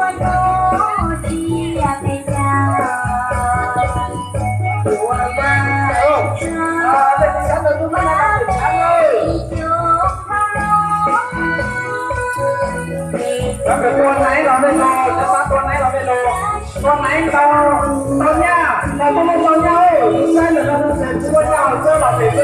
Cov kws tua naiv los mej lug, cov pab tua naiv los mej lug. Tua naiv tau, tau nyaj, tau tuaj mej tau nyaj, saib ntawm no tsis muaj nyaj los txhob los pem xwb.